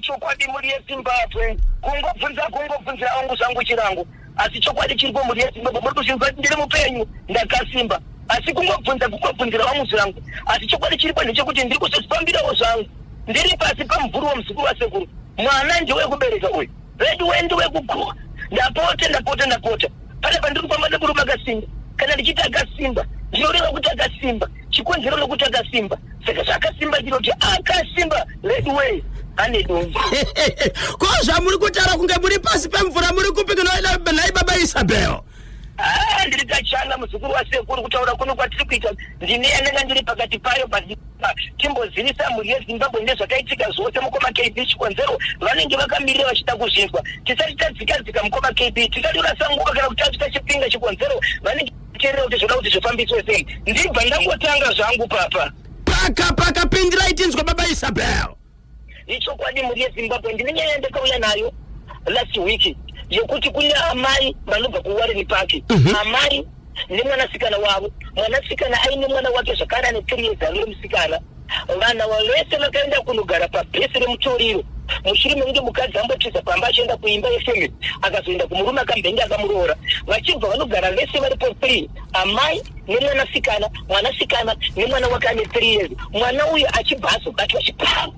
Ichokwadi, mhuri yeZimbabwe, kungobvunza kungobvunzira wangu zvangu chirango, asi chokwadi chiripo, mhuri yeZimbabwe, muri kuzvinzwa kuti ndiri mupenyu, ndakasimba, asi kungobvunza kungobvunzira wangu zvirango, asi chokwadi chiripo ndechekuti ndiri kuzozvifambirawo zvangu, ndiri pasi pamubvuri womuzukuru wasekuru. Mwana ndewekubereka uyu, vedu wendi wekukura. Ndapota, ndapota, ndapota, pane pandiri kufamba nemurume akasimba. Kana ndichiti akasimba, ndinoreva kuti akasimba, chikonzero nokuti akasimba. Saka zvakasimba, ndinoti akasimba, vedu wei, ane dongo. Ko zvamuri kutaura kunge muri pasi pemvura, muri kupi nhai baba Isabel? Ah, ndiri kachana, muzukuru wasekuru. Kutaura kuno kwatiri kuita, ndine yandanga ndiri pakati payo, but timbozivisa mhuri yeZimbabwe nezvakaitika zvose, mukoma KB. Chikonzero vanenge vakamirira vachida kuzvinzwa. Tisati tadzikadzika, mukoma KB, tisatorasa nguva kana kuti tasvika chipinga. Chikonzero vanenge teerera kuti zvoda kuti zvifambiswe sei. Ndibva ndangotanga zvangu papa. Paka paka, pindirai tinzwa, baba Isabel. Ichokwadi, mhuri yeZimbabwe, ndine nyaya yandakauya nayo last week yekuti kune amai vanobva kuWarren Park, amai nemwanasikana wavo. Mwanasikana aine mwana wake zvakare ane 3 years, anori musikana. Vana vese vakaenda kunogara pabhesi remutoriro mushure mekunge mukadzi ambotiza pamba achienda kuimba yefamily, akazoenda kumurume akambenge akamuroora. Vachibva vanogara vese varipo 3, amai nemwanasikana, mwanasikana nemwana wake ane 3 years. Mwana uyu achibva azobatwa chibharo.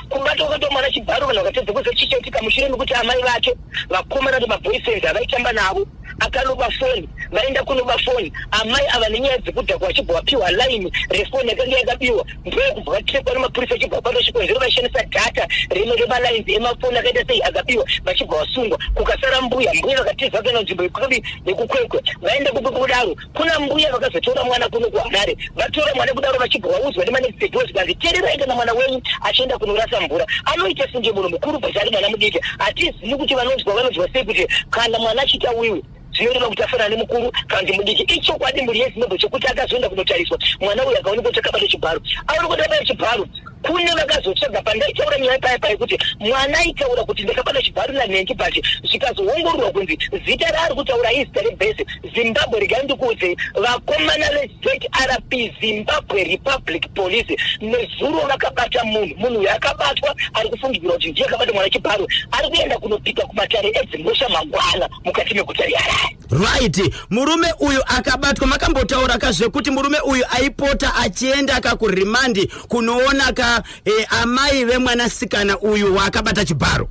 Kubatwa kwakaitwa mwana chibharo, vanhu vakatadza kuziva chichaitika mushure mekuti amai vake, vakomana kuti maboyfriends avaitamba navo, akanoba foni. Vaenda kunoba foni amai ava nenyaya dzekudhakwa, vachibva vapiwa line refoni yakanga yakabiwa, ndokubva vatekwa nemapurisa, achibva vabatwa. Chikonzero vaishandisa data rimwe remalines emafoni akaita sei, akabiwa, vachibva vasungwa. Kukasara mbuya. Mbuya vakatiza, vakaenda nzvimbo yekubi yekuKwekwe. Vaenda kuKwekwe kudaro, kuna mbuya vakazotora mwana kuno kuHarare. Vatora mwana kudaro, vachibva vaudzwa nemanext door, zvikanzi, "Teererai, kana mwana wenyu achienda kunorasa mvura, anoita kunge munhu mukuru, but ari mwana mudiki. Hatizivi kuti vanonzwa sei kuti kana mwana achiita wiwi, zvinoreva kuti afanana nemukuru kana kuti mudiki." Ichokwadi, mhuri yeZimbabwe, chekuti akazoenda kunotariswa mwana uyu, akaonekwa kuti akabata chibharo. Aonekwa kuti akabata chibharo, kune vakazotsvaga. Pandaitaura nyaya paya paya kuti mwana aitaura kuti ndakabata chibharo nanhengi, but zvikazoongororwa kunzi zita raari kutaura izita rebhesi. Zimbabwe, regai ndikuudzei, vakomana veZRP, Zimbabwe Republic Police, nezuro vakabata munhu. Munhu uyu akabatwa ari kufungidzirwa kuti ndiye akabata mwana chibharo. Ari kuenda kunopika kumatare edzimhosva mangwana mukati meguta reHarare. Right, murume uyu akabatwa, makambotaura kazvekuti murume uyu aipota achienda kakuremand kunoona ka amai vemwanasikana uyu waakabata chibharo.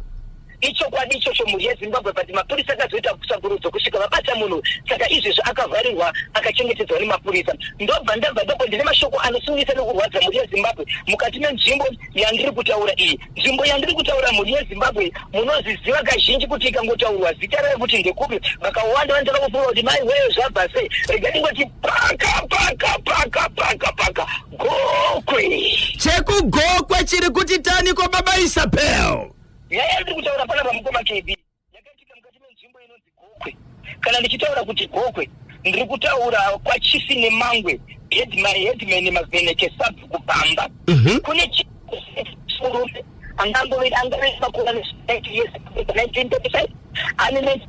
Ichokwadi ichocho, mhuri yeZimbabwe, but mapurisa akazoita tsvakurudzo kusvika vabata munhu. Saka izvezvo akavharirwa, akachengetedzwa nemapurisa. Ndobva ndabva doko, ndine mashoko anosungisa nekurwadza, mhuri yeZimbabwe, mukati menzvimbo yandiri kutaura iyi. Nzvimbo yandiri kutaura, mhuri yeZimbabwe, munozviziva kazhinji kuti ikangotaurwa zita rayo kuti ndekupi, vakawanda vanotoda kufunga kuti mai weyo, zvabva sei. Rega ndingoti paka paka paka paka paka, Gokwe. ChekuGokwe chiri kuti taniko, baba Isabel? Nyaya yandiri kutaura panapa, mukoma KB, yakaitika mukati menzvimbo inonzi Gokwe. Kana ndichitaura kuti Gokwe, ndiri kutaura kwaChief Nemangwe, headman Mavheneke, sub kubhamba. Kune chimurume angangove angave makore 90 years, 1935, ane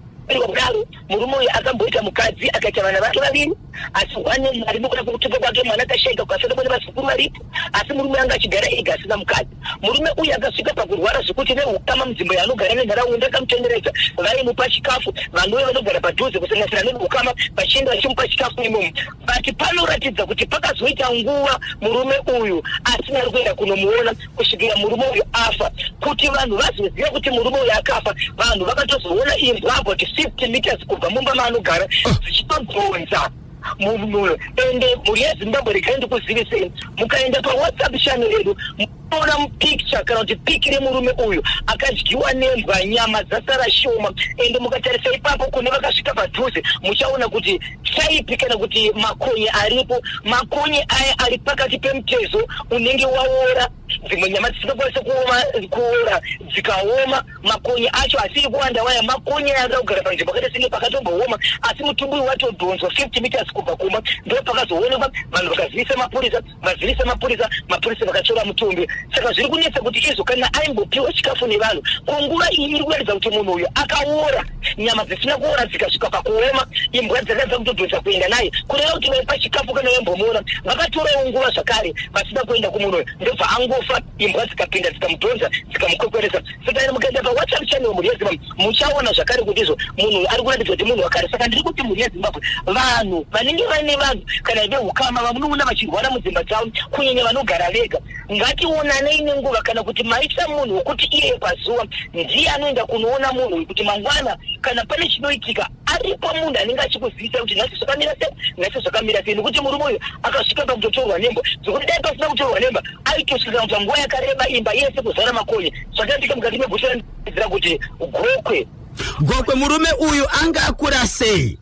kudaro. Murume uyu akamboita mukadzi, akaita vana vake vaviri, asi one ari nokuda kwekutuka kwake mwana akashaika, kukasara kune vazukuru varipo, asi murume anga achigara ega asina mukadzi. Murume uyu akasvika pakurwara zvekuti veukama munzvimbo yaanogara nenharaunda akamutenderedza vaimupa chikafu. Vanouya vanogara padhuze, kusanganisira neveukama, vachienda vachimupa chikafu imomo. But panoratidza kuti pakazoita nguva murume uyu asina ari kuenda kunomuona kusvikira murume uyu afa. Kuti vanhu vazoziva kuti murume uyu akafa, vanhu vakatozoona imbwa about 50 meters kubva mumba maanogara dzichitodhonza munhu uyo. Ende mhuri yeZimbabwe, regai ndikuzivisei, mukaenda paWhatsApp channel yedu, munoona mupicture kana kuti pic remurume uyu akadyiwa nembwa, nyama dzasara shoma. Ende mukatarisa ipapo, kune vakasvika padhuze, muchaona kuti type kana kuti makonye aripo, makonye aya ari pakati pemutezo unenge waora, dzimwe nyama dzisingakwanisi kuoma, kuora dzikaoma. Makonye acho asiri kuwanda waya, makonye aya akagara panzvimbo akaita senge pakatombooma, asi mutumbi uyu watodhonzwa 50 meters. kubva kumba. Ndo pakazoonekwa vanhu vakazivisa mapurisa, vazivisa mapurisa, mapurisa vakatora mutumbi. Saka zviri kunetsa kuti izvo kana aimbopiwa chikafu nevanhu, kunguva iyi iri kuratidza kuti munhu uyu akaora, nyama dzisina kuora dzikasvika pakuoma, imbwa dzakadza kutodhonza kuenda naye, kureva kuti vaipa chikafu kana vaimbomuona vakatorawo nguva zvakare vasina kuenda kumunhu uyu, ndobva angofa, imbwa dzikapinda dzikamudhonza dzikamukwekweresa. Saka ina mukaenda paWhatsApp channel, mhuri yeZimbabwe, muchaona zvakare kuti izvo munhu uyu ari kuratidza kuti munhu wakare. Saka ndiri kuti, mhuri yeZimbabwe, vanhu vanenge vaine vanhu kana veukama vamunoona vachirwara mudzimba dzavo, kunyanya vanogara vega, ngationanei nenguva, kana kuti maisa munhu wekuti iye pazuva ndiye anoenda kunoona munhu uyu, kuti mangwana kana pane chinoitika aripo munhu anenge achikuzivisa kuti nhasi zvakamira sei, nhasi zvakamira sei. Nekuti murume uyu akasvika pakutotorwa nembwa, dzekuti dai pasina kutorwa nembwa aitosvika kuita nguva yakareba imba yese kuzara makonye. Zvakaitika mukati meguta zira kuti Gokwe. Gokwe. Murume uyu anga akura sei?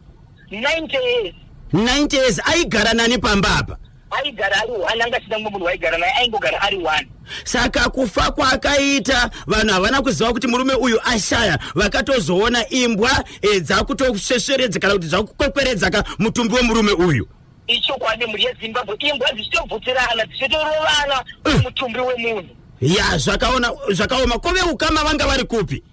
90 years. 90 years. Aigara nani pamba apa? Aigara ari one, anga asina mumwe munhu waigara naye, aingogara ari one. Saka kufa kwaakaita, vanhu havana kuziva kuti murume uyu ashaya, vakatozoona imbwa dzakutosvesveredza kana kuti dzakukwekweredzaka mutumbi wemurume uyu. Ichokwadi, mhuri yeZimbabwe, imbwa dzichitobvutirana, dzichitorovana mutumbi wemunhu. Ya, zvakaona zvakaoma. Ko veukama vanga vari kupi?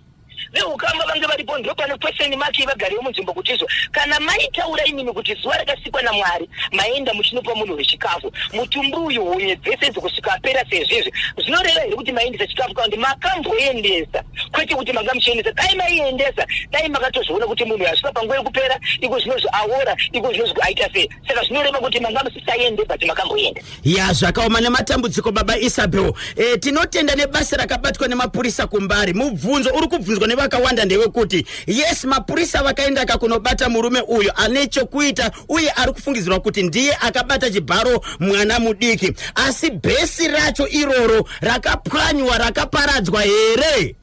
Veukama vange varipo. Ndo pane question mark yevagari vemunzvimbo, kuti izvo kana maitaura imimi kuti zuva rakasikwa naMwari maenda muchinopa munhu wechikafu, mutumbi uyu hunye dzese idzi kusvika apera sezvizvi, zvinoreva here kuti maendesa chikafu kana kuti makamboendesa? Kwete kuti manga muchiendesa. Dai maiendesa, dai makatozviona kuti munhu uyu asvika panguva yekupera, iko zvinozvi aora, iko zvinozvi aita sei. Saka zvinoreva kuti manga musisaende, but makamboenda. Ya, zvakaoma nematambudziko, baba Isabel. Tinotenda nebasa rakabatwa nemapurisa kuMbare. Mubvunzo uri kubvunzwa nevakawanda ndewekuti, yes, mapurisa vakaenda kakunobata murume uyu ane chokuita uye ari kufungidzirwa kuti ndiye akabata chibharo mwana mudiki, asi bhesi racho iroro rakapwanywa, rakaparadzwa here?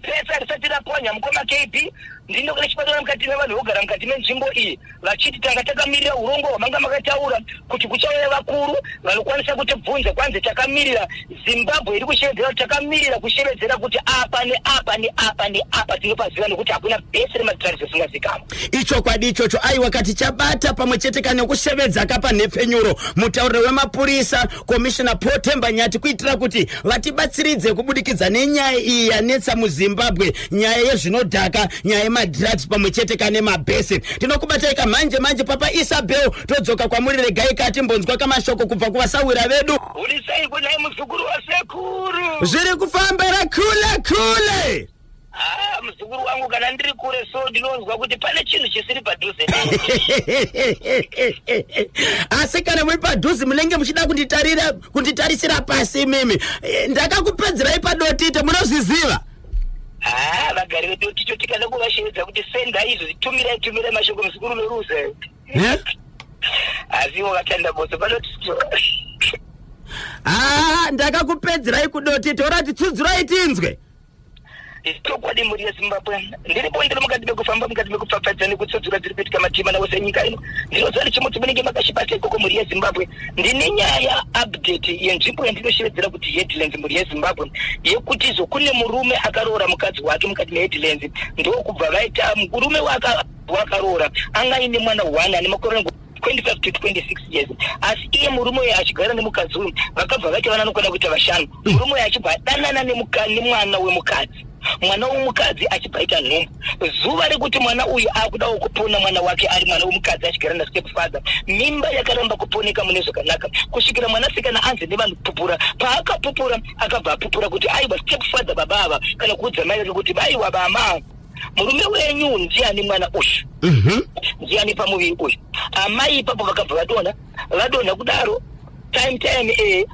Bhesi harisati rapwanya, mukoma KB. Ndinokune chipatara mukati mevanhu vogara mukati menzvimbo iyi vachiti tanga takamirira urongwa hwamanga makataura kuti kuchauya vakuru vanokwanisa kutibvunza. Kwanzi takamirira, Zimbabwe iri kushevedzera kuti takamirira kushevedzera kuti apa neapa neapa neapa tinopaziva, nekuti hakuna bhesi remadrugs risingazikamwa. Ichokwadi ichocho. Aiwa, kati chabata pamwe chete kana nekushevedza kapa nhepfenyuro mutauriri wemapurisa, Commissioner Paul Temba Nyati, kuitira kuti vatibatsiridze kubudikidza nenyaya iyi yanetsa muZimbabwe, nyaya yezvinodhaka, nyaya yemadrugs pamwe chete kane mabhesi. Tinokubatai kamhanje manje, papa Isabel, todzoka kwamuri. Regai katimbonzwa kamashoko kubva kuvasawira vedu. Urisei kunai muzukuru wasekuru? Zviri kufambira kule kule. Ah, muzukuru wangu, kana ndiri kure so ndinonzwa kuti pane chinhu chisiri padhuze. Asi kana muri padhuze munenge muchida kunditarira, kunditarisira pasi imimi. Ndakakupedzerai paDotito, munozviziva. Ah, vagari veDotito tikada kuvashevedza kuti senda izvo, tumirai, tumirai mashoko, muzukuru unoruza. Eh? Asi wakatanda bose paDotito. Ah, ndakakupedzerai kuDotito. Orati tsudzurai tinzwe. Chokwadi, mhuri yeZimbabwe, ndiripo, ndiri mukati mekufamba, mukati mekupfapfaidza nekutsudzura dziri kuitika matima nawo senyika ino. Ndinoziva ndichimuti munenge makashibata ikoko. Mhuri yeZimbabwe, ndine nyaya, update yenzvimbo yandinoshevedzera kuti Headlands, mhuri yeZimbabwe, yekuti izvo kune murume akaroora mukadzi wake mukati meHeadlands, ndokubva vaita murume wakaroora anga aine mwana one ane makore 25 to 26 years, asi iye murume uyu achigara nemukadzi uyu vakabva vaita vana anokwana kuita vashanu. Murume uyu achibva adanana nemwana wemukadzi, mwana wemukadzi achibva aita nhumbu. Zuva rekuti mwana uyu akudawo kupona, mwana wake ari mwana wemukadzi achigara nastep father, mimba yakaramba kuponeka mune zvakanaka kusvikira mwanasikana anzi nevanhu pupura. Paakapupura, akabva apupura kuti aiwa, step father, baba ava, kana kuudza mai vake kuti aiwa, bama, murume wenyu ndiani mwana uyu, ndiani pamuviri uyu. Amai ipapo vakabva vadonha. Vadonha kudaro, time time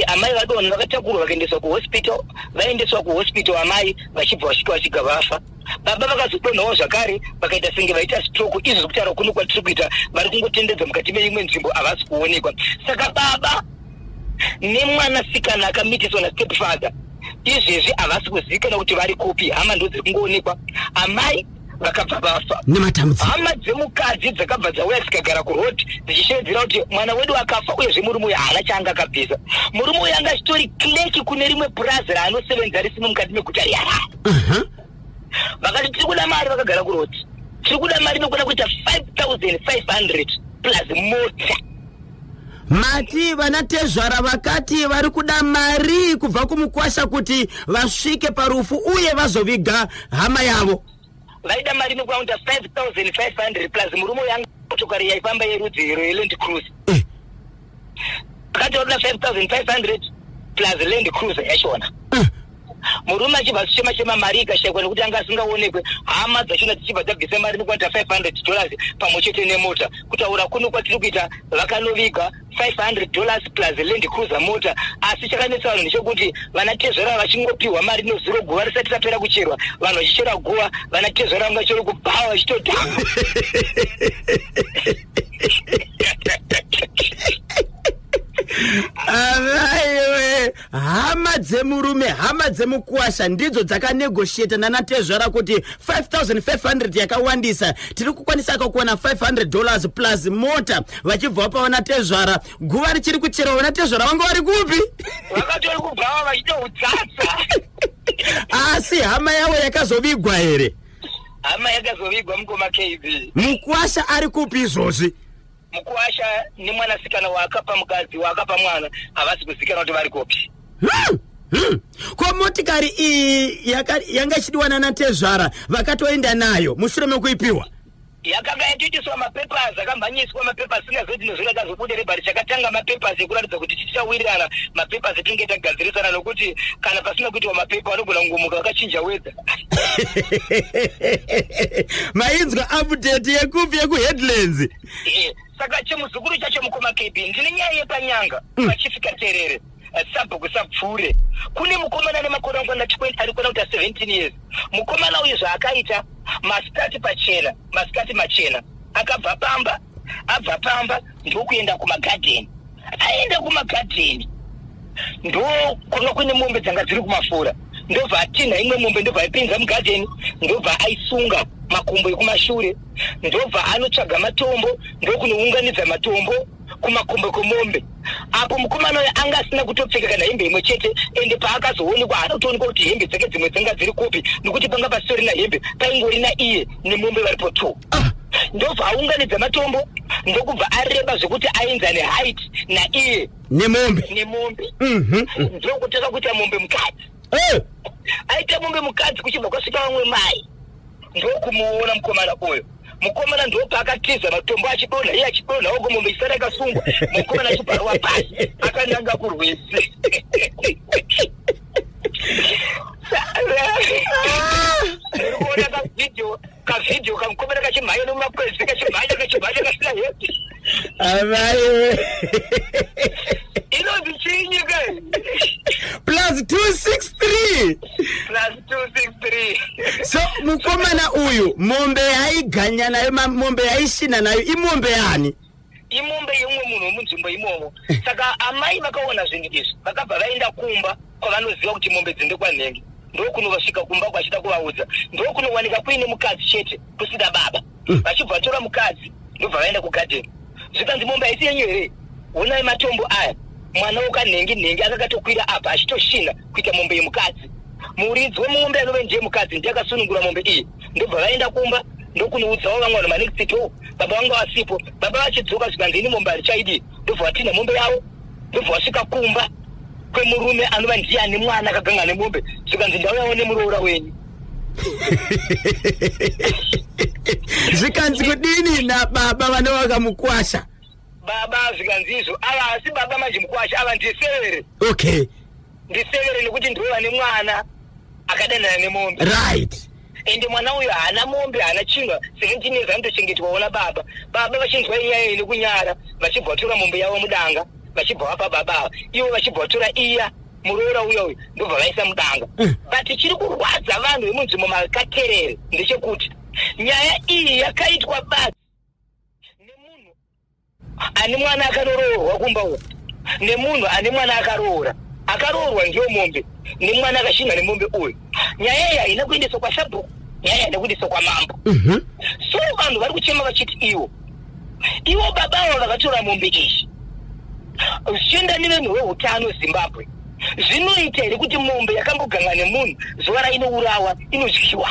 amai vadonha, vakatakurwa vakaendeswa kuhospital. Vaendeswa kuhospital, amai vachibva vasvika vasvika vafa. Baba vakazodonhawo zvakare, vakaita senge vaita stroke. Izvo zvekutaura kuno kwatiri kuita, vari kungotendedza mukati meimwe nzvimbo, havasi kuonekwa. Saka baba nemwanasikana akamitiswa nastep father izvezvi havasi kuzivikanwa kuti vari kupi. Hama ndo dziri kungoonekwa, amai vakabva vafa. Nematambudziko. Hama dzemukadzi dzakabva dzauya dzikagara kuroad dzichishevedzera kuti mwana wedu akafa, uyezve murume uyu haana chaanga akabvisa. Murume uyu anga achitori clerk kune rimwe purazi raanosevenza risimo mukati meguta reHarare. Vakati tiri kuda mari, vakagara kuroad. Tiri kuda mari inokwana kuita 5500 plus mota. Mati vana tezvara vakati vari kuda mari kubva kumukwasha kuti vasvike parufu uye vazoviga hama yavo. Vaida mari inokwana kuita 5500 plus murume uyu anga motokari yaifamba yerudzi rweLand Cruiser. Vakati vakuda 5500 plus Land Cruiser yachona. Murume achibva achichema chema, mari ikashayikwa nekuti anga asingaonekwe. Hama dzachona dzichibva dzabvisa mari inokwana $500 pamwe chete nemota. Kutaura kuno kwatiri kuita, vakanoviga $500 plus Land Cruiser mota. Asi chakanetsa vanhu ndechekuti vana tezvara vachingopiwa mari nozuro, guva risati rapera kucherwa, vanhu vachichera guva, vana tezvara vanga vachiri kubhawa vachitodhakwa. Avaiwe, hama dzemurume, hama dzemukuwasha ndidzo dzakanegotiata nanatezvara kuti 5500 yakawandisa, tiri kukwanisa kakuwana $500 plus mota. Vachibva vapa vanatezvara, guva richiri kucherwa, vanatezvara vanga vari kupi? Vakatori kubhawa vachitoudzatsa. Asi hama yavo yakazovigwa here? Hama yakazovigwa, mukoma KB. Mukuwasha ari kupi izvozvi? Mukuwasha nemwanasikana waakapa mukadzi, waakapa mwana, havasi kuzikanwa kuti vari kupi. Ko motikari iyi yanga ichidiwa nanatezvara vakatoenda nayo mushure mekuipiwa? Yakanga yatoitiswa mapapers, akamhanyiswa mapapers, singazoti nezviro akazobuda rebhari. Chakatanga mapapers ekuratidza kuti tichawirirana, mapapers etinenge tagadzirisana, nokuti kana pasina kuitwa mapepa vanogona kungomuka vakachinja wedza. Mainzwa update yekupi? YekuHeadlands. Saka chemuzukuru chacho, mukoma KB, ndine nyaya yepanyanga pachifika terere, sabhuku sapfure. Kune mukomana nemakore angwana 20, ari kuona kuti 17 years. Mukomana uyu zvaakaita, masikati pachena, masikati machena, akabva pamba, abva pamba ndokuenda kumagadheni. Aenda kumagadheni, ndo kwanga kune mombe dzanga dziri kumafura, ndobva atinha imwe mombe, ndobva aipinza mugadheni, ndobva aisunga makumbo ekumashure, ndobva anotsvaga matombo, ndokunounganidza matombo kumakumbo kwemombe. Apo mukomana uyo anga asina kutopfeka kana hembe imwe chete, ende paakazoonekwa haana kutoonekwa kuti hembe dzake dzimwe dzanga dziri kupi, nokuti panga pasitorina hembe, paingorina iye nemombe varipo two. Ndobva aunganidza matombo, ndokubva areba zvekuti aenza neheight naiye nemombe. Nemombe. Ndokutanga kuita mombe mukadzi. Aita mombe mukadzi, kuchibva kwasvika vamwe mai, ndokumuona mukomana uyo. Mukomana ndopaakatiza, matombo achidonha, iye achidonha uko, mombe isara yakasungwa, mukomana achibvarwa pasi akananga kurwizi. Ndiri kuona kavhidhiyo kamukomana kachimhanya nomumakwezi, kachimhanya, kachimhanya, kasina hembe. Avaiwe. Inonzi chinyi ka? Plus 263. Plus 263. So mukomana uyu, mombe yaiganya nayo, mombe yaishina nayo, imombe yani? Imombe yeumwe munhu wemunzvimbo imomo. Saka amai vakaona zvinhu izvi, vakabva vaenda kumba kwavanoziva kuti mombe dzindekwanhenge. Ndokunovasvika kumba kwachida kuvaudza, ndokunowanika kuine mukadzi chete, kusina baba. Vachibva vatora mukadzi, ndobva vaenda kugadheni. Zvikanzi, "Mombe haisi yenyu here? Honai matombo aya, mwana wokanhengi nhengi akakatokwira apa achitoshina kuita mombe yemukadzi." Muridzi wemombe anove ndiye mukadzi ndiye akasunungura mombe iyi. Ndobva vaenda kumba, ndokunoudzawo vamwe vanhu manext door. Baba vanga vasipo. Baba vachidzoka, zvikanzi, "Ini mombe harichaidi." Ndobva vatinha mombe yavo, ndobva vasvika kumba kwemurume anova ndiye ane mwana akaganga nemombe. Zvikanzi, "Ndauyawo nemuroora wenyu." Zvikanzi kudini nababa vane vakamukwasha? Baba zvikanzi izvo ava asi baba manje mukwasha ava ndisevere. Ndisevere nekuti ndivo vane mwana akadanana nemombe. Ende mwana uyu haana mombe, haana chinhu, 17 years, anotochengetwawo nababa. Baba vachinzwa inyaya iyi nekunyara, vachibva vatora mombe yavo mudanga, vachibva vapa baba ava. Ivo vachibva vatora iya muroora uya uyu, ndobva vaisa mudanga. But chiri kurwadza vanhu vemunzvimbo makaterere ndechekuti nyaya iyi yakaitwa basi nemunhu ane mwana akanoroorwa kumba uku, nemunhu ane mwana akaroora. Akaroorwa ndiyo mombe nemwana akashinha nemombe uyu. Nyaya iyi haina kuendeswa kwasabhuku, nyaya iyi haina kuendeswa kwamambo. So vanhu vari kuchema vachiti iwo baba avo vakatora mombe iyi, zvichienda nevanhu veutano Zimbabwe, zvinoita here kuti mombe yakamboganga nemunhu, zuva rainourawa inodyiwa?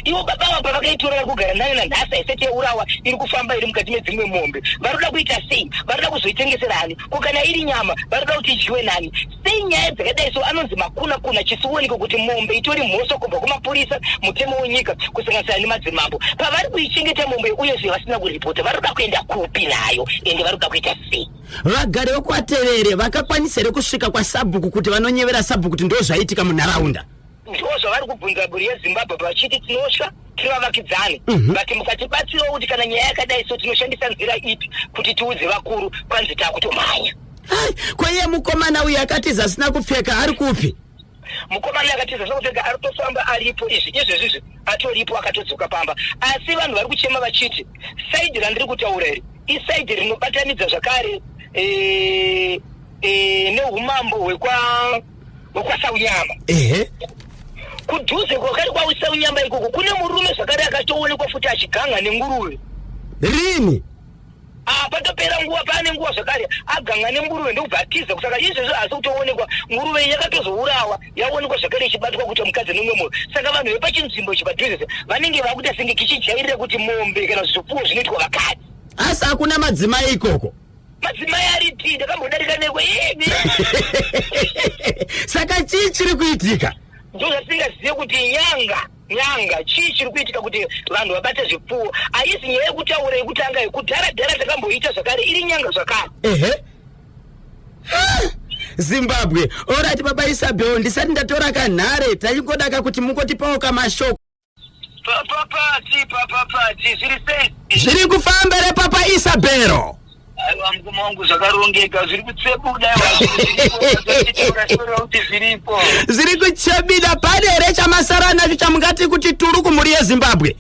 Ivo baba ava pavakaitora vari kugara nayo nanhasi, haisati yaurawa, iri kufamba iri mukati medzimwe mombe. Vari kuda kuita sei? Vari kuda kuzoitengesera ani? Ko kana iri nyama, vari kuda kuti idyiwe nani? Sei nyaya dzakadai so anonzi makuna kuna chisioneko kuti mombe itori mhosva kubva kumapurisa, mutemo wenyika, kusanganisira nemadzimambo? Pavari kuichengeta mombe uyezve vasina kuripota, vari kuda kuenda kupi nayo, ende vari kuda kuita sei? Vagari vekwaTevere vakakwanisa here kusvika kwasabhuku kuti vanonyevera sabhuku kuti ndo zvaitika munharaunda? Ndo zvavari kubvunza mhuri yeZimbabwe vachiti tinosva tiri vavakidzani, but mukatibatsirawo kuti kana nyaya yakadai so tinoshandisa nzira ipi kuti tiudze vakuru, kwanzi takutomhanya. Ai, ko iye mukomana uyu akatiza asina kupfeka ari kupi? Mukomana akatiza asina kupfeka ari kutofamba, aripo izvi izvezvizvi, atoripo, akatodzoka pamba. Asi vanhu vari kuchema vachiti side randiri kutaura iri iside rinobatanidza zvakare neumambo hwekwaSaunyama. Kudhuze kwakari kwaSaunyama ikoko kune murume zvakare akatoonekwa futi achiganga nenguruve. Rini? Ah, patopera nguva, paane nguva zvakare aganga nenguruve ndokubva atiza. Saka izvezvo haasi kutoonekwa. Nguruve iyi yakatozourawa, yaonekwa zvakare ichibatwa kuita mukadzi nemumwe munhu. Saka vanhu vepachinzvimbo ichi padhuze vanenge vakuita senge kichijairira kuti mombe kana zvipfuwo zvinoitwa vakadzi. Asi hakuna madzimai ikoko? Madzimai ari tii, ndakambodarika neko ini. Saka chii chiri kuitika? Ndo zvatingazive kuti nyanga nyanga chii chiri kuitika kuti vanhu vabate zvipfuwo. Haisi nyaya yekutaura yekutanga, yekudhara dhara takamboita zvakare iri nyanga zvakare. Ehe. Ah, Zimbabwe. Alright, baba Isabel, ndisati ndatora kanhare, taingodaka kuti mungotipawo kamashoko. Papapati, papapati, zviri sei? Zviri kufamba here, papa Isabel? Aiwa mukoma wangu, zvakarongeka, zviri kutsebuda kuti zviripo. Zviri kutsebida. Pane here chamasara nacho chamungati kuti turu kumhuri yeZimbabwe?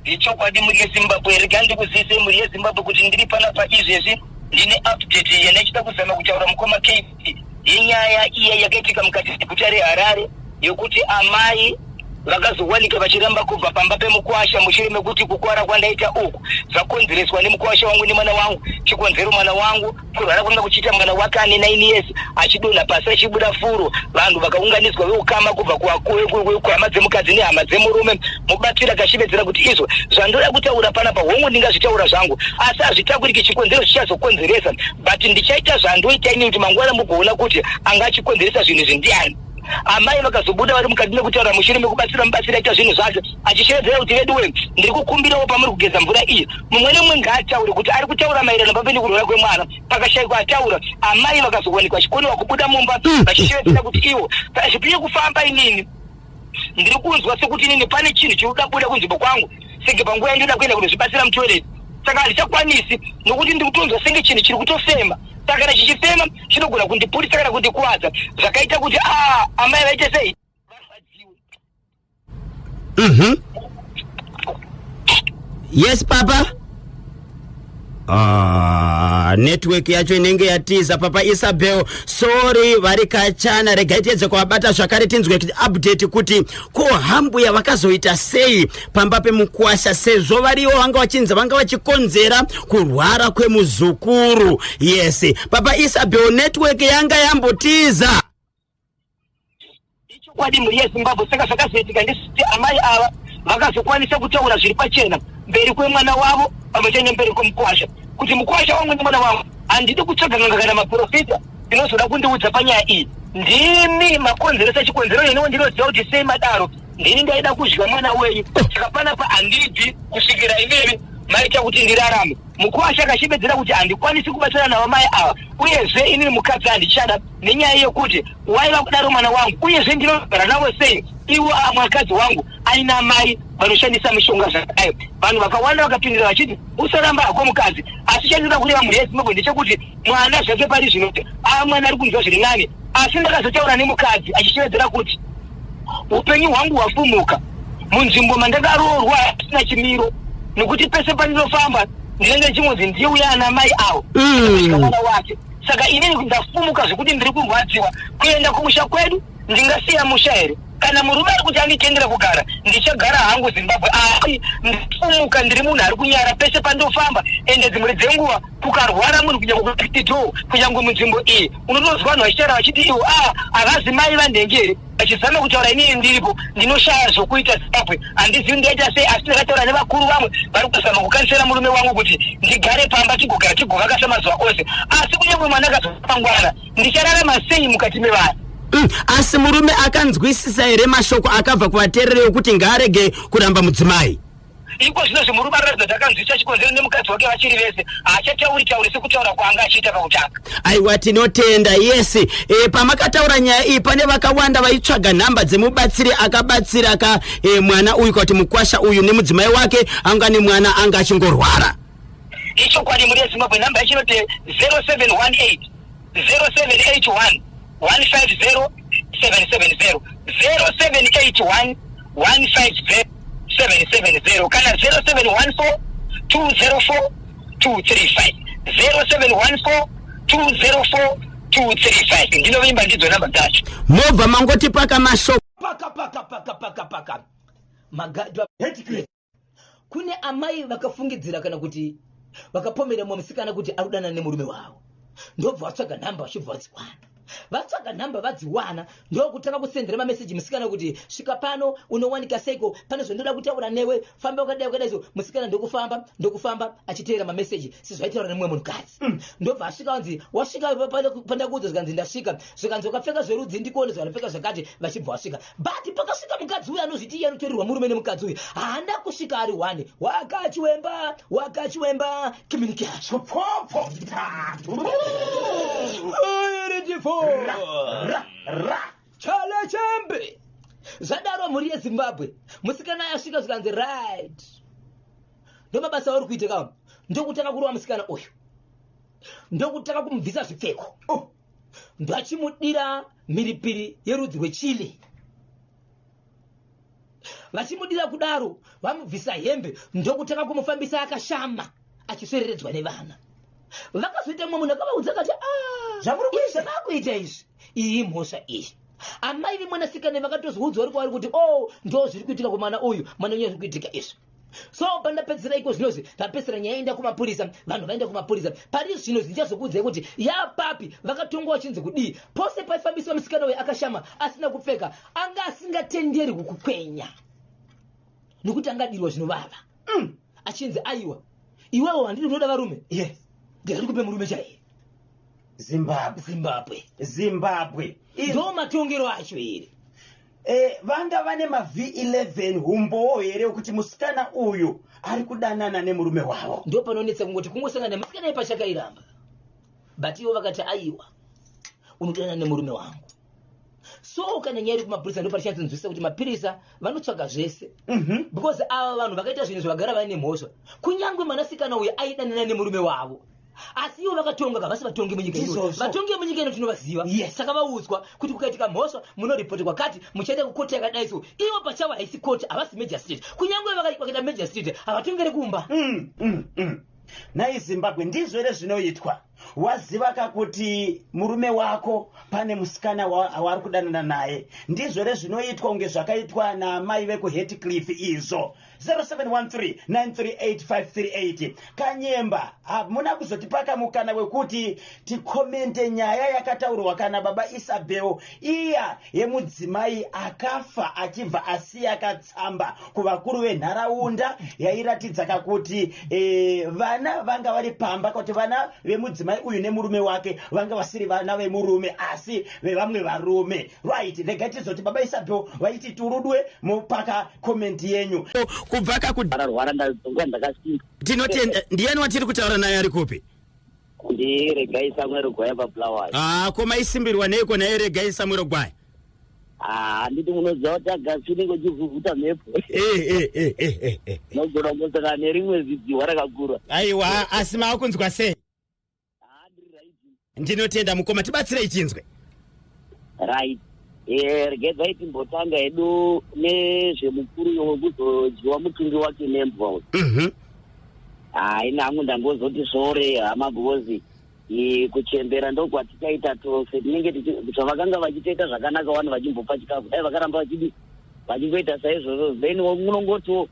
Ichokwadi, mhuri yeZimbabwe, rega ndikuzivise mhuri yeZimbabwe kuti ndiri panapa izvezvi, ndine update yandachida kuzama kutaura, mukoma KB, yenyaya iya yakaitika mukati meguta reHarare yekuti amai vakazowanika vachiramba kubva pamba pemukwasha mushure mekuti kukwara kwandaita uku zvakonzereswa nemukwasha wangu nemwana wangu. Chikonzero, mwana wangu kurwara kwanga kuchiita mwana wake ane 9 years achidonha pasi achibuda furo. Vanhu vakaunganidzwa veukama kubva kuhama dzemukadzi nehama dzemurume. Mubatsiri akashevedzera kuti izvo zvandoda kutaura panapa, hongu ndingazvitaura zvangu, asi hazvitakuriki chikonzero zvichazokonzeresa, but ndichaita zvandoita ini kuti mangwana mugoona kuti anga achikonzeresa zvinhu izvi ndiani. Amai vakazobuda vari mukati mekutaura mushure mekubatsira mubatsiri aita zvinhu zvacho, achishevedzera kuti veduwe, ndiri kukumbirawo pamuri kugeza mvura iyi, mumwe nemumwe ngaataure kuti ari kutaura maererano pape nekurwara kwemwana. Pakashayikwa ataura. Amai vakazowanikwa vachikonewa kubuda mumba vachishevedzera kuti ivo zvipinye kufamba, inini ndiri kunzwa sekuti inini pane chinhu chiri kuda kubuda kunzvimbo kwangu, senge panguva yandoda kuenda kunozvibatsira mutoilet, saka handichakwanisi nokuti ndiri kutonzwa senge chinhu chiri kutofema. Saka kana chichifema chinogona kundipurisa kana kundikuvadza. Zvakaita kuti a amai vaite sei? Varwadziwe. Yes papa. Ah, network yacho inenge yatiza. Papa Isabel, sorry, vari kachana. Regai tiedze kuvabata zvakare tinzwe kuti update kuti ko hambuya vakazoita sei pamba pemukwasha, sezvo variwo vanga vachinzi vanga vachikonzera kurwara kwemuzukuru. Yes papa Isabel, network yanga yambotiza. Ichokwadi, mhuri yeZimbabwe. Saka zvakazoitika ndezvekuti amai ava vakazokwanisa kutaura zviri pachena mberi kwemwana wavo pamwe chete nemberi kwemukwasha kuti mukwasha wangu nemwana wangu, handidi kutsvaga n'anga kana maprofita ndinozoda kundiudza panyaya iyi. Ndimi makonzeresa chikonzero, iniwo ndinoziva kuti sei madaro. Ndini ndaida kudya mwana wenyu, saka panapa handibvi kusvikira imimi maita kuti ndirarame. Mukwasha akashevedzera kuti handikwanisi kubatsirana navo mai ava, uyezve inini mukadzi handichada nenyaya yekuti waiva kudaro mwana wangu, uyezve ndinogara navo sei iwo mwakadzi wangu aina mai vanoshandisa mishonga zvakadai. Vanhu vakawanda vakapindura vachiti usaramba hako mukadzi. Asi chandinoda kureva, mhuri yeZimbabwe, ndechekuti mwana zvake pari zvino a mwana ari kunzwa zviri nani. Asi ndakazotaura nemukadzi achishevedzera kuti upenyu hwangu hwafumuka munzvimbo mandakaroorwa asina chimiro, nokuti pese pandinofamba ndinenge ndichingonzi ndiye uya ana mai avo mwana wake. Saka inini ndafumuka zvekuti ndiri kurwadziwa kuenda kumusha kwedu. Ndingasiya musha here? Kana murume ari kuti anditendera kugara, ndichagara hangu Zimbabwe, asi ndifumuka ndiri munhu ari kunyara pese pandofamba. Ende dzimwe dzenguva kukarwara munhu, kunyange kuto kunyange munzvimbo iyi, unotonzwa vanhu vachitaura vachiti ivo a havazi mai vanhenge here, vachizama kutaura inini ndiripo. Ndinoshaya zvokuita Zimbabwe, handizivi ndaita sei, asi ndakataura nevakuru vamwe vari kuzama kukanisira murume wangu kuti ndigare pamba, tigogara tigovaka semazuva ose. Asi kunyange mwana akazopangwana, ndichararama sei mukati mevanhu? Asi murume akanzwisisa here mashoko akabva kuvateereri ekuti ngaarege kuramba mudzimai? Iko zvino zvemurume anoratidza kuti akanzwisisa chikonzero nemukadzi wake vachiri vese, haachatauri tauri sekutaura kwaanga achiita pakutanga. Aiwa, tinotenda. Yes, pamakataura nyaya iyi, pane vakawanda vaitsvaga nhamba dzemubatsiri akabatsira ka mwana uyu, kuti mukwasha uyu nemudzimai wake anga nemwana anga achingorwara. Ichokwadi, muri yeZimbabwe, nhamba yachinoti 0718 0781 150 770, 0781 150 770, kana 0714 204 235, 0714 204 235. Ndinovimba ndidzo namba dzacho. Mobva mangoti paka mashoko. Paka paka paka paka paka magadwa. Hatcliffe. Kune amai vakafungidzira kana kuti vakapomera mumwe musikana kuti ari kudanana nemurume wavo, ndobva vatsvaga nhamba, vachibva vadziwana. Vatsvaga nhamba, vadziwana, ndokutanga kusendera mameseji musikana kuti, "Svika pano, unowanika seiko? Pane zvondoda kutaura newe, famba wakadai wakadai." So musikana ndokufamba, ndokufamba achiteera mameseji sezvaitaura nemumwe munhukadzi. Ndobva asvika, wanzi, "Wasvika pandakuudza?" Zvikanzi, "Ndasvika." Zvikanzi, "Wakapfeka zverudzi ndikuone?" Zvikanapfeka zvakati. Vachibva vasvika, but pakasvika mukadzi uyu anozviti iye anotorerwa murume nemukadzi uyu, haana kusvika ari one. Wakachiwemba, wakachiwemba communication. Popho. Iritifo. Ra ra. Chale chembe. Zvadaro, mhuri yeZimbabwe, musikana yasvika, zvikanzi, "Right, ndo mabasa auri kuita ka." Ndokutanga kurova musikana uyu, ndokutanga kumubvisa zvipfeko. Oh. Ndachimudira mhiripiri yerudzi rwechili. Vachimudira kudaro, vamubvisa hembe, ndokutanga kumufambisa akashama, achisvereredzwa nevana. Vakazoita mumwe munhu akavaudza akati, "Ah, Zvamuri kuita?" Zvamakuita izvi, iyi imhosva iyi. Amai vemwanasikana vakatozoudzwa vari kwavari kuti, "O, ndo zviri kuitika kumwana uyu, mwana uyu zviri kuitika izvi." So pandapedzisira iko zvinozvi, ndapedzisira nyaya yaenda kumapurisa, vanhu vaenda kumapurisa. Pari zvino ndichazokuudzai kuti yapapi, vakatongwa vachinzi kudii. Pose paifambiswa musikana uyu akashama asina kupfeka, anga asingatenderwi kukwenya nokuti angadirwa zvinovava. Achinzi, "Aiwa, iwewo handidi, unoda varume." "Ndikati kupe murume chaiye." Zimbabwe. Zimbabwe. Zimbabwe. Ndo matongero acho here? Vanga vane maV11 humbowo here wekuti musikana uyu ari kudanana nemurume wavo? Ndo panonetsa, kungoti kungosangana nemusikana ipachakairamba, but ivo vakati, "Aiwa, unodanana nemurume wangu." So kana nyaya iri kumapurisa, ndo parichanzinzwisisa kuti mapurisa vanotsvaga zvese, because ava vanhu vakaita zvinhu zvavagara vaine mhosva. Kunyange mwanasikana uyu aidanana nemurume wavo, asi ivo vakatonga, havasi vatongi munyika ino. Ndizvozvo. Vatongi vemunyika ino tinovaziva. Saka vaudzwa kuti kukaitika mhosva munoripoti kwakati, muchaenda kukoti yakadai. So ivo pachavo haisi koti, havasi magistrate. Kunyange vakaita magistrate, havatongeri kumba. Nhai Zimbabwe, ndizvo here zvinoitwa? Waziva kakuti murume wako pane musikana waari kudanana naye, ndizvo here zvinoitwa kunge zvakaitwa naamai vekuHatcliffe izvo? 0713938538. Kanyemba, hamuna kuzotipaka mukana wekuti tikomente nyaya yakataurwa kana baba Isabel, iya yemudzimai akafa achibva asiya katsamba kuvakuru venharaunda yairatidza kakuti vana vanga vari pamba, kuti vana vemudzimai uyu nemurume wake vanga vasiri vana vemurume asi vevamwe varume. Right, regai tizoti baba Isabel vaiti turudwe mupaka comment yenyu. Kubva kaku Rwara, ndazonga ndakasimba. Tinotenda. Ndiani watiri kutaura naye, ari kupi? Ndiregai Samuel Gwaya paBulawayo. Ah, ko maisimbirwa neiko naye Regai Samuel Gwaya? Handiti munoziva kuti agasi unenge uchivhuvhuta mhepo. Nogona kungosangana nerimwe zidzihwa rakakura. Aiwa, asi maakunzwa sei? Ndiri right. Ndinotenda mukoma, tibatsirei chinzwe. Right, regedzai timbotanga hedu nezvemukuru wekuzodyiwa mutumbi wake nembwa uyu. Hayi, nangu ndangozoti sore hama, because Kuchembera ndokwatikaita tose, tinenge zvavakanga vachitoita zvakanaka, vanhu vachimbopa chikafu, dai vakaramba vachidi vachingoita saizvozvo. Then unongotiwo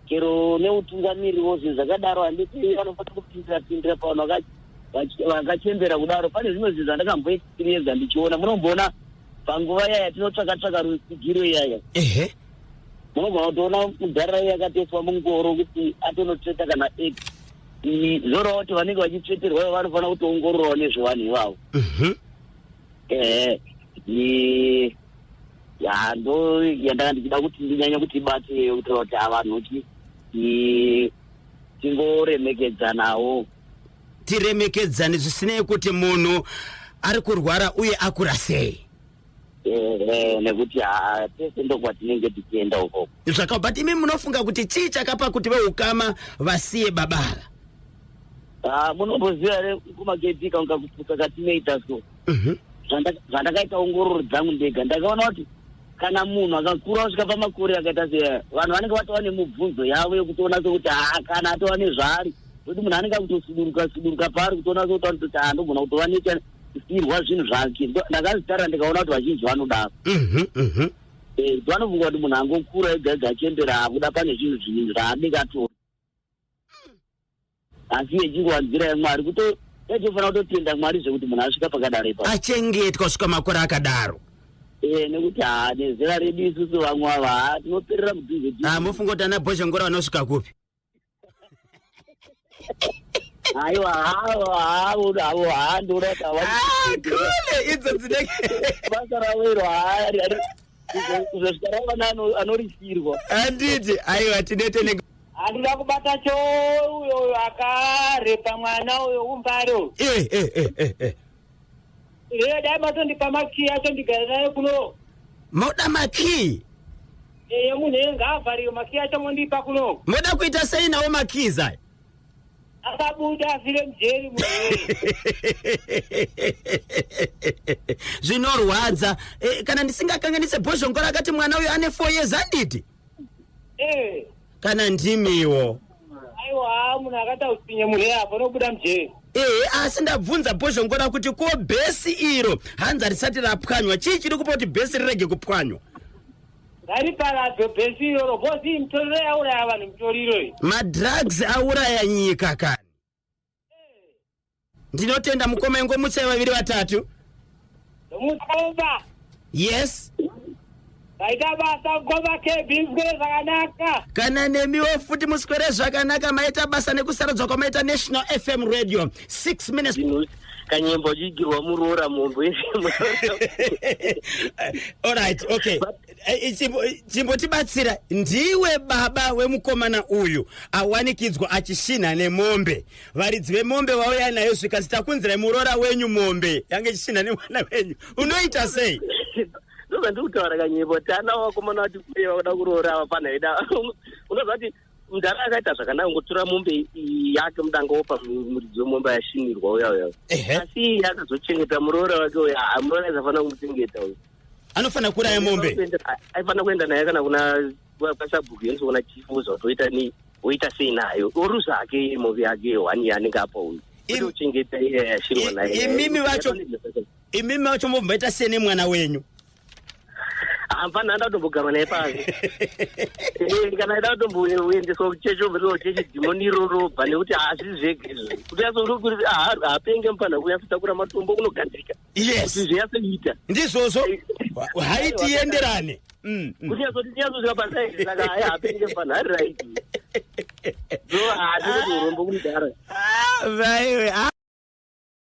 chero neutungamiriwo zvinhu zvakadaro, handiti vanofanira kupindira pindira pavanhu vakachembera kudaro. Pane zvimwe zvinhu zvandakamboexperienza ndichiona, munomboona panguva yaya tinotsvaka tsvaka rutsigiro iyaya, munogona kutoona mudhara yakatoiswa mungoro kuti atonotsveta kana x. Zoreva kuti vanenge vachitsveterwa ivo vanofanira kutoongororawo nezvevanhu ivavo. Ehe, ya, ndo yandanga ndichida kuti ndinyanye kuti ibate, kuitira kuti avanhu tingoremekedzanawo. Tiremekedzane zvisinei kuti munhu ari kurwara uye akura sei. Ehe, nekuti ha, tese ndokwatinenge tichienda ukoko. Zvaka, but imi munofunga kuti chii chakapa kuti veukama vasiye baba ava? Ah, munomboziva here kumakepika kakupusa katinoita so? Zvandakaita ongororo dzangu ndega, ndakaona kuti kana munhu akakura kusvika pamakore akaita seaya, vanhu vanenge vatova nemubvunzo yavo yekutoona sekuti haa, kana atova nezvaari, nokuti munhu anenge akutosuduruka suduruka paari, kutoona sekuti anototi haa, ndogona kutova necha kusiyirwa zvinhu zvake. Ndakazvitarira ndikaona kuti vazhinji vanodaro. Vanofunga kuti munhu angokura ega ega achembera akuda pane zvinhu zvinhu zvaanenge atora, asi yechingova nzira yamwari kuto yaitofanira kutotenda Mwari zvekuti munhu asvika pakadaro ipapo. Achengetwa kusvika makore akadaro. Nekuti ha, nezera redu isusu vamwe ava, ha, tinoperera mudhuze. Ah, mofunga kuti ana Bhozhongora vanosvika kupi? Aiwa, havo havo havo, ha, ndoona kuti Ah, kule idzo dzinenge basa ravo iro, ha, kuzosvika rava anorisirwa. Handiti, aiwa, tinete ne Handida kubata cho uyo akarepa mwana uyo kuMbare uyo. Eh, eh, eh, eh, eh. Ee, dai matondipa makiyi acho ndigare naye kuno. Moda makii? Ee, munhu iye ngaavhariwe, makiyi acho mondipa kuno. Moda kuita sei nawo makeys aya? Akabuda afire mujeri munhu iyeye. Zvinorwadza. Kana ndisingakanganise, Bhozhongora akati mwana uyu ane 4 years, handiti? Ee. Kana ndimiwo? Aiwa, munhu akaita utsinye munhu iye apo nobuda mujeri. Ehe, asi ndabvunza Bhozhongora kuti ko bhesi iro hanzi harisati rapwanywa, chii chiri kupa kuti bhesi rirege kupwanywa? Ngariparadzwe bhesi iroro, bhozi iyi mitoriro yauraya vanhu, mitoriro iyi. Madrugs auraya nyika kani. Ndinotenda mukoma, ingomutsai vaviri vatatu. Nomukomba. Yes. Vaita basa mukoma KB, muswere zvakanaka. Kana nemiwo futi, muswere zvakanaka. Maita basa nekusarudzwa kwamaita National FM Radio. 6 minutes Zvinhu kanyemba uchigirwa muroora mombe. Alright, okay. Chimbotibatsira, ndiwe baba wemukomana uyu awanikidzwa achishinha nemombe. Varidzi vemombe vauya nayo, zvikanzi takunzirai muroora wenyu mombe yange ichishinha nemwana wenyu. Unoita sei? Ndobva ndiri kutaura kanyemba kuti ana vakomana vati kure vakuda kuroora ava panaida. Unoziva kuti mudhara akaita zvakanaka ngotora mombe iyi yake mudanga wopa muridzi wemombe yashinirwa uya uya. Asi iye akazochengeta muroora wake uya. Ah, muroora aisafanira kumuchengeta uyu. Anofanira kuuraya mombe. Aifanira kuenda naye kana kuna kwasabhuku yenzi kuna chief, woza nei, woita sei nayo, oruza hake mombe yake one yaanenge apa uyu, kwete kuchengeta iye yashinirwa naye. Imimi vacho mobva sei nemwana wenyu? Hapana, handa kutombogarwa naye pasi. Kana aida kutomboendeswa kuchechi, obva kuchechi dhimoni iroro bva, nekuti hazvisi zvega izvo kuti haapenge mufanira kunyatsotakura matombo kunogadzika kuti zvinyatsoita. Ndizvozvo, haiti ienderane. Kuti nyatsoti tinyatsosvika pasaidi, saka hai, haapenge mufanira, hari right, so hatiri urombo kumudhara. Ah, vaiwe, ah.